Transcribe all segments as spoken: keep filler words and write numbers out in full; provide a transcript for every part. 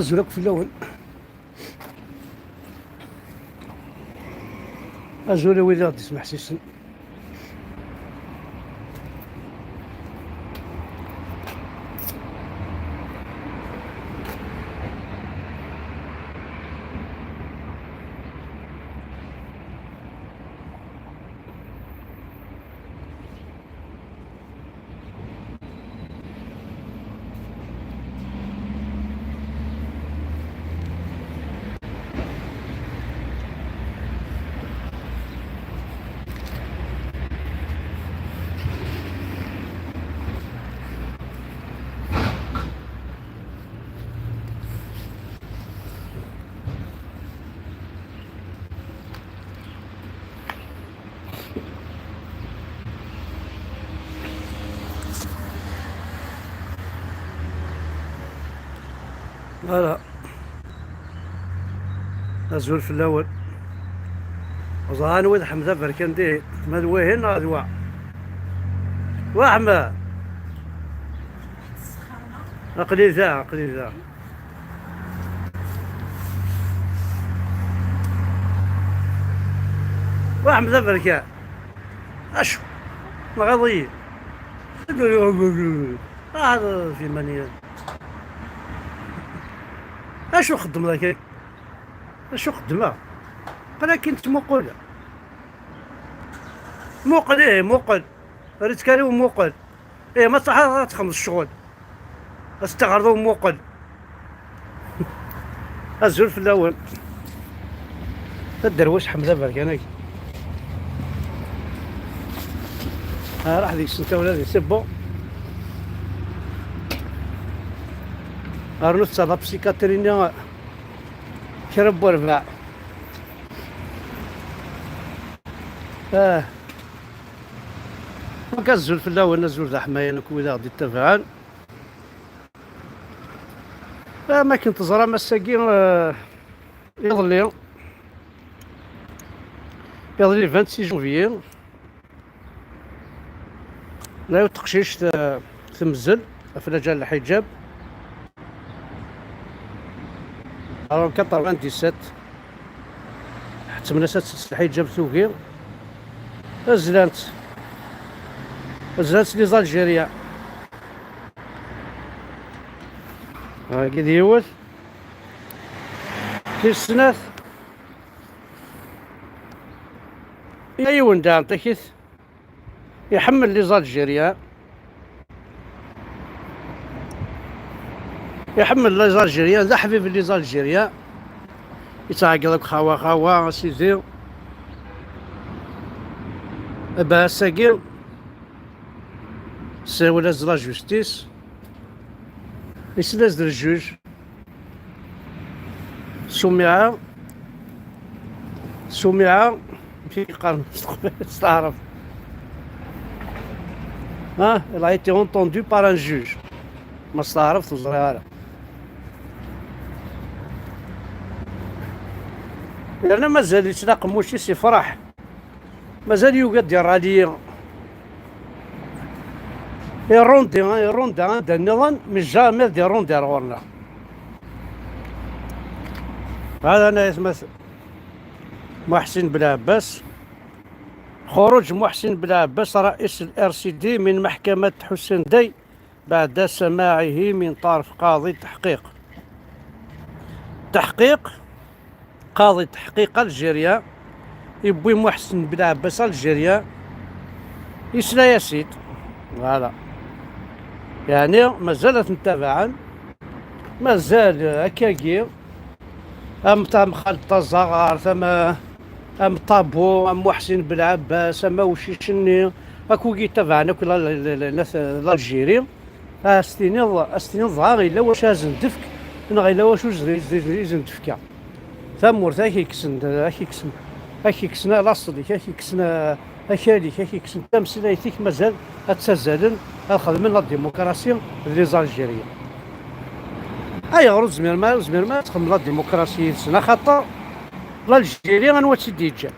Azul akk fell-awen. Azul a wid i ɣ-d-ismeḥsisen. Voilà. Azul fell-awen. Ẓran wid ḥmed aberkan dihin. Ma d wihin neɣ d wa? Wa ḥmed. Aql-i da, aql-i da. Wa ḥmed aberkan. Acu? Nɣaḍ-iyi. Ah, fi mani. Acu xeddmeḍ akka? Acu xeddmeɣ? Qqel akin tettmuqul. Muqel, ih, muqel. Err-itt kan i umuqel. Ih, ma tṣaḥ ad txedmeḍ ccɣel. Ad s-teɣreḍ i umuqel. Azul fell-awen. Aderwic Ḥmed Aberkan-agi. Ah, raḥ deg-sen tawla di, c'est bon. Rnu tettaḍ apsikatri-nni kra n werbaɛ. Ah. Donc, azul fell-awen, azul d aḥmayan akk wid aɣ-d-ittabaɛen. Am akken teẓram, ass-agi, eh, iḍelli, iḍelli vingt-six janvier, la teqcict, eh, temzel ɣef laǧal lḥiǧab. Alors, quatre-vingt-dix-sept, ḥettmen-as ad tels lḥiǧab, tugi. Zlant, zlant les Algériens. Hagi d yiwet. Tis snat. Yella yiwen daɣen takit. Iḥemmel les Algériens. Iḥemmel les Algériens, d aḥbib les Algériens. Yettɛeggiḍ akk xawa, xawa, a sidi. Aba ass-agi, ssawel-as la justice. Isla-as-d ljuj. Sumiɛa. Sumiɛa. Amek i yeqqaren s teqbaylit, s taɛrabt? Ah, elle a été entendue par un juge. Ma s taɛrabt ur ẓriɣ ara. Yerna mazal yettnaqem wucci s yefraḥ. Mazal yugi ad d-irali. Irundi, irundi anda nniḍen, mais jamais ad irundi ar ɣur-neɣ. هذا أنا اسمه محسن بلعباس. خروج محسن بلعباس رئيس ال R C D من محكمة حسين دي بعد سماعه من طرف قاضي تحقيق. تحقيق، قاضي تحقيق ألجيريا، يبوي محسن بلعباس ألجيريا، يسلا ياسيد. Voilà. يعني مازال نتابعن، مازال هكاكي. أم تام خالد الزغار، ثم أم طابو، أم محسن بلعباس، أم وشيشني. أكو يتابعن أكو لا، لا، لا، لا، ناس لالجيري. As-tiniḍ, as-tiniḍ dɣa yella wacu asen-d-tefk, neɣ yella wacu zri-, zri-, zri-, i sen-d-tefka. Tamurt, ad k-ikksen, ad k-ikksen, ad k-ikksen laṣel-ik, ad k-ikksen, eh, akal-ik, ad k-ikksen tameslayt-ik, mazal ad ttazzalen ad xedmen la démocratie d les Algériens. Ayɣer ur tezmirem ara, ur tezmirem ara ad txedmem la démocratie yid-sen? Axaṭer l'Algérie anwa tt-id-yeǧǧan?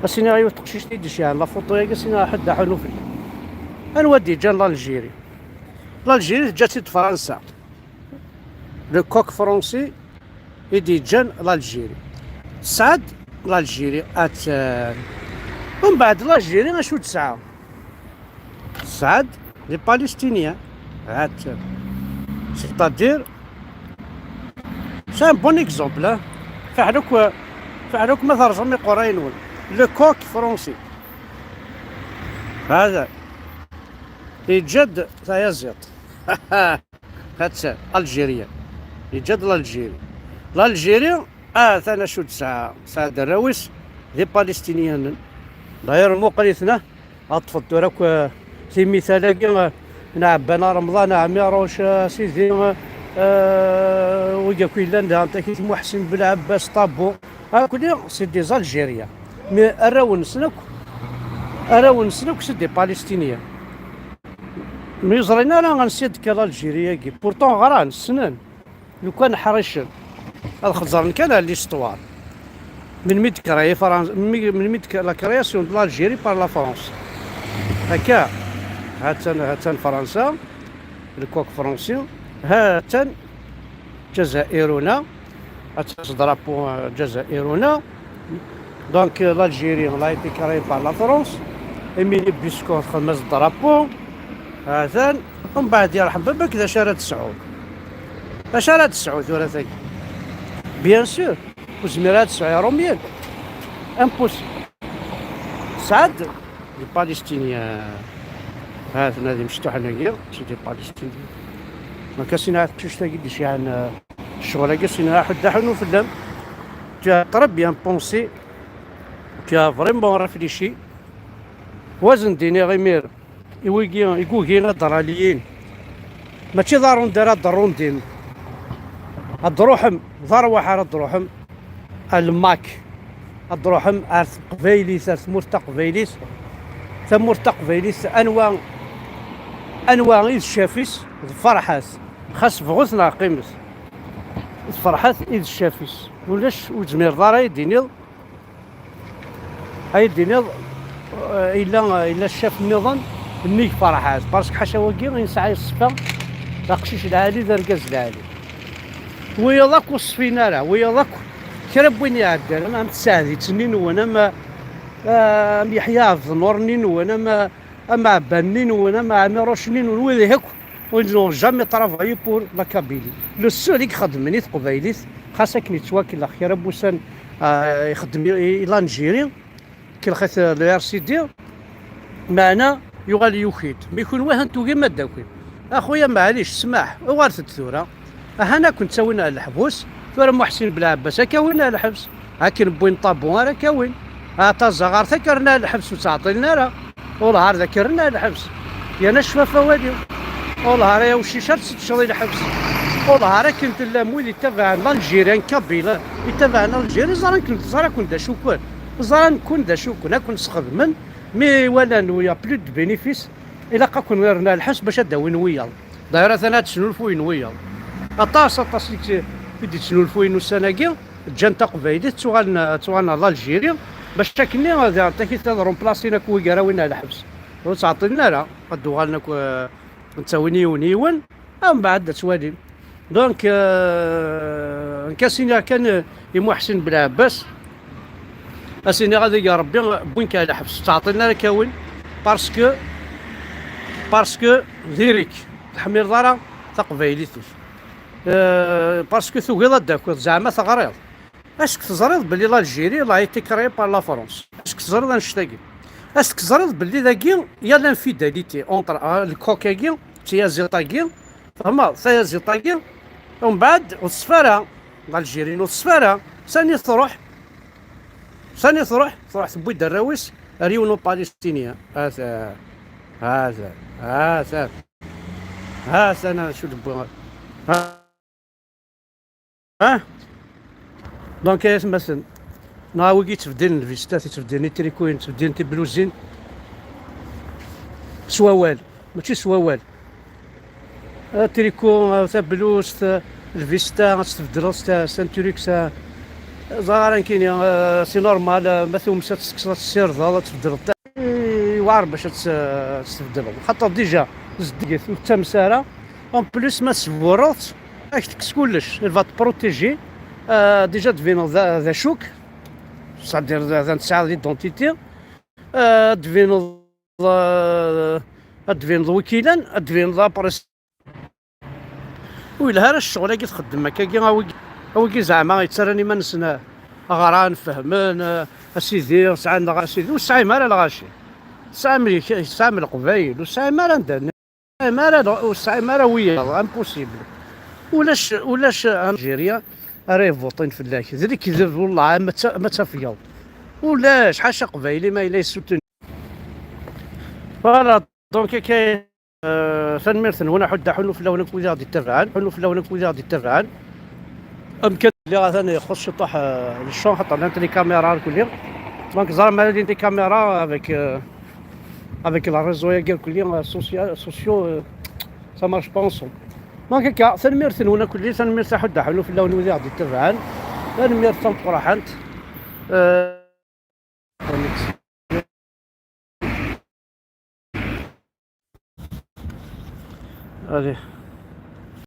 As-iniɣ yiwet teqcict i d-iceyɛen la photo-agi, as-iniɣ ḥedd aḥunu fell-i. Anwa d-yeǧǧan l'Algérie? L'Algérie teǧǧa-tt-id Fransa. Le coq français i d-yeǧǧan l'Algérie. Tesɛa-d l'Algérie, attan. Umbeɛd l'Algérie acu tesɛa? Tesɛa-d les Palestiniens. Attan. C'est-à-dire, c'est un bon exemple, hein. Fiḥel akk, fiḥel akk ma terẓem iqerray-nwen. Le coq français. Hada. Yeǧǧa-d tayaziḍt. Attan, Algérien. Yeǧǧa-d l'Algérie. L'Algérie, ah, atan acu tesɛa? Tesɛa-d arraw-is d Ipalestiniyanen. D'ailleurs, muqel-iten, ah, ad ṭṭfeḍ tura akk, eh, timital-agi, eh, n Ɛebban Remḍan, Ɛmiruc, eh, Sidi, eh, eh, wigi akk yellan da, takit Muḥsin Belɛebbas, Ṭabu. Akni, c'est des Algériens. Mais arraw-nsen akk, arraw-nsen akk, c'est des Palestiniens. Mi ẓrin ara ansi d-tekka l'Algérie-agi. Pourtant ɣran, ssnen. Lukan ḥricen, ad xeẓren kan ar l'histoire. Melmi d-créé Fransa, melmi, melmi d-, la création de l'Algérie par la France. Akka, ha-tt-an, ha-tt-an Fransa, le coq français, ha-tt-an Jazairuna, ha-tt-an s drapeau, euh, Jazairuna. Donc, euh, l'Algérie, elle a été créée par la France. Émilie Biscoff, xedmet drapeau. Atan, umbeɛd yerḥem baba-k, d acu ara tesɛuḍ? D acu ara tesɛuḍ tura tagi? Bien sûr, ur zmireɣ ad tesɛu Iṛumyen. Impossible. Tesɛa-d les Palestiniens. Ha-ten ad imecṭuḥen-agi, c'est des Palestiniens. Donc, a sinɛa teqcict-agi d-iceyɛen, euh, ccɣel-agi, a sinɛa ḥedd aḥunnu fell-am. Tu as très bien pensé, tu as vraiment réfléchi. Wazen d-iniɣ imir i wigi, i wigi ad d-raliyin. Mačči d arundi ara d-rundin. Ad d-ruḥem, d arwaḥ ara d-ruḥem. Almak. Ad d-ruḥem ar teqbaylit, ar tmurt taqbaylit. Tamurt taqbaylit, anwa, anwa i d ccaf-is? D Ferḥat. Xas bɣut neɣ qqimet. D Ferḥat i d ccaf-is. Ulac, ur tezmireḍ ara ad d-tiniḍ ay d-tiniḍ, eh, yella, yella ccaf nniḍen nnig Ferḥat, parce que ḥaca wagi i nesɛa ṣṣfa d aqcic lɛali, d argaz lɛali. Wiyaḍ akk ur ṣfin ara, wiyaḍ akk kra n win iɛeddan, am, am Tsaɛdit-nni-nwen, am, eh, am Yeḥya Ɛebdnur-nni-nwen, am, am Ɛebban-nni-nwen, am Ɛmiruc-nni-nwen, wid akk Ils n'ont jamais travaillé pour la Kabylie. Le seul i ixeddmen i teqbaylit, xas akken yettwakellex kra n wussan, ah, ixeddem i, i l'Algérie, kellex-it, euh, le R C D, meɛna yuɣal yuki-d. Mi kunwi han tugim ad d-takim. A xuya, maɛlic, smaḥ, uɣalet-d tura. Ahan ad ken-ttawin ar leḥbus, tura Muḥsin Belɛebbas ad k-awin ar lḥebs. Akken wwin Ṭabu ara k-awin. Aṭazaɣart ad k-rren ar lḥebs ur tt-ɛṭilen ara. Ulhar d ak-rren ar lḥebs. Yerna ccfaf awali. Ulhar ay awcic ar tsettceḍ i lḥebs. Ulhar akken tellam wid ittabaɛen l'Algérie, n Kabyle, ittabaɛen l'Algérie, ẓran-ken, ẓran-ken d acu-ken. Ẓran-ken d acu-ken, ad ken-sxedmen. Mi walan il y a plus de bénéfice, ilaq ad ken-rren ar lḥebs bac ad d-awin wiyaḍ. D'ailleurs, atan ad d-snulfuyen wiyaḍ. Aṭas, aṭas i k-, i d-yettnulfuyen ussan-agi, ǧǧan taqbaylit, ttuɣalen, ttuɣalen ar l'Algérie, bac akkenni, diɣen takit ad remplacin akk wigi ara win ar lḥebs. Ur ttɛeṭṭilen ara, ad d-uɣalen akk, eh, ttawin yiwen yiwen, mbeɛd ad twalim. Donc, euh, nekk a s-iniɣ kan, euh, i Muḥsin Belɛebbas, a s-iniɣ ad ig Rebbi, wwin-k ar lḥebs, ur ttɛeṭṭilen ara k-awin, parce que, parce que diri-k, ur teḥmileḍ ara taqbaylit-ik. Euh, parce que tugiḍ ad d-takiḍ, zeɛma teɣriḍ. Est-ce que teẓriḍ belli l'Algérie elle a été créée par la France? Est-ce que teẓriḍ annect-agi? Est-ce que teẓriḍ belli dagi y a l'infidélité entre, euh, le coq-agi, d tayaziḍt-agi, tfehmeḍ, tayaziḍt-agi, umbeɛd ur teṣfi ara, l'Algérie ur teṣfi ara, sani truḥ? Sani truḥ? Truḥ tewwi-d arraw-is ar yiwen upalestinien. Ata, ata, ata, ata, acu d-wwiɣ. Ah? Donc, ay atmaten, neɣ wigi yettbeddilen lvistat, yettbeddilen itrikuyen, yettbeddilen tibluzin, s wawal, mačči s wawal. Atriku, ah, tablust, ah, lvista, ad tt-tbeddleḍ s ta-, s un truc, s, ẓer ara nekkini, ah, c'est normal, ah, ma tumes ad tekkseḍ, ad tessirdeḍ, ad tbeddleḍ. Yewɛer bac ad tt-, ad tt-tbeddleḍ. Xaṭer déjà, zeddiget, ur tettames ara. En plus, ma tesburreḍ-tt, Ad k-tekkes kullec, elle va te protéger. Euh, déjà, tbineḍ d, d acu-k, c'est-à-dire d, d, tesɛiḍ l'identité. Euh, tbineḍ, euh, ad tbineḍ wi k-ilan, ad tbineḍ après. Ur yelha ara ccɣel-agi txeddem akkagi, a wigi, a wigi zeɛma yettarran iman-nsen ɣran, fehmen, a sidi, sɛan, a sidi, ur tesɛim ara lɣaci. Tesɛam, tesɛam Leqbayel, ur tesɛim ara anda, ur tesɛim ara, ur tesɛim ara wiyaḍ, impossible. Ulac, ulac Algérien ara yebbuṭin fell-ak. D lekdeb, wellah, ma tt-, ma tafgeḍ. Ulac, ḥaca Aqbayli ma yella yessuten. Voilà, donc, akka, euh, tanemmirt-nwen, aḥuddu aḥunnu fell-awen akk wid i ɣ-d-ittabaɛen, aḥunnu fell-awen akk wid i ɣ-d-ittabaɛen. Amkan lliɣ atan ixuṣṣ ciṭuḥ, euh, le champ, xaṭer llant les caméras irkelli. Donc, ẓer ma llant les caméras avec, euh, avec la réseau-agi irkelli, euh, socia-, sociaux, euh, ça marche pas ensemble. Donc, akka, tanemmirt-nwen akk, tanemmirt aḥuddu aḥunnu fell-awen wid i ɣ-d-ittabaɛen. Tanemmirt tameqqrant. Euh, Allez.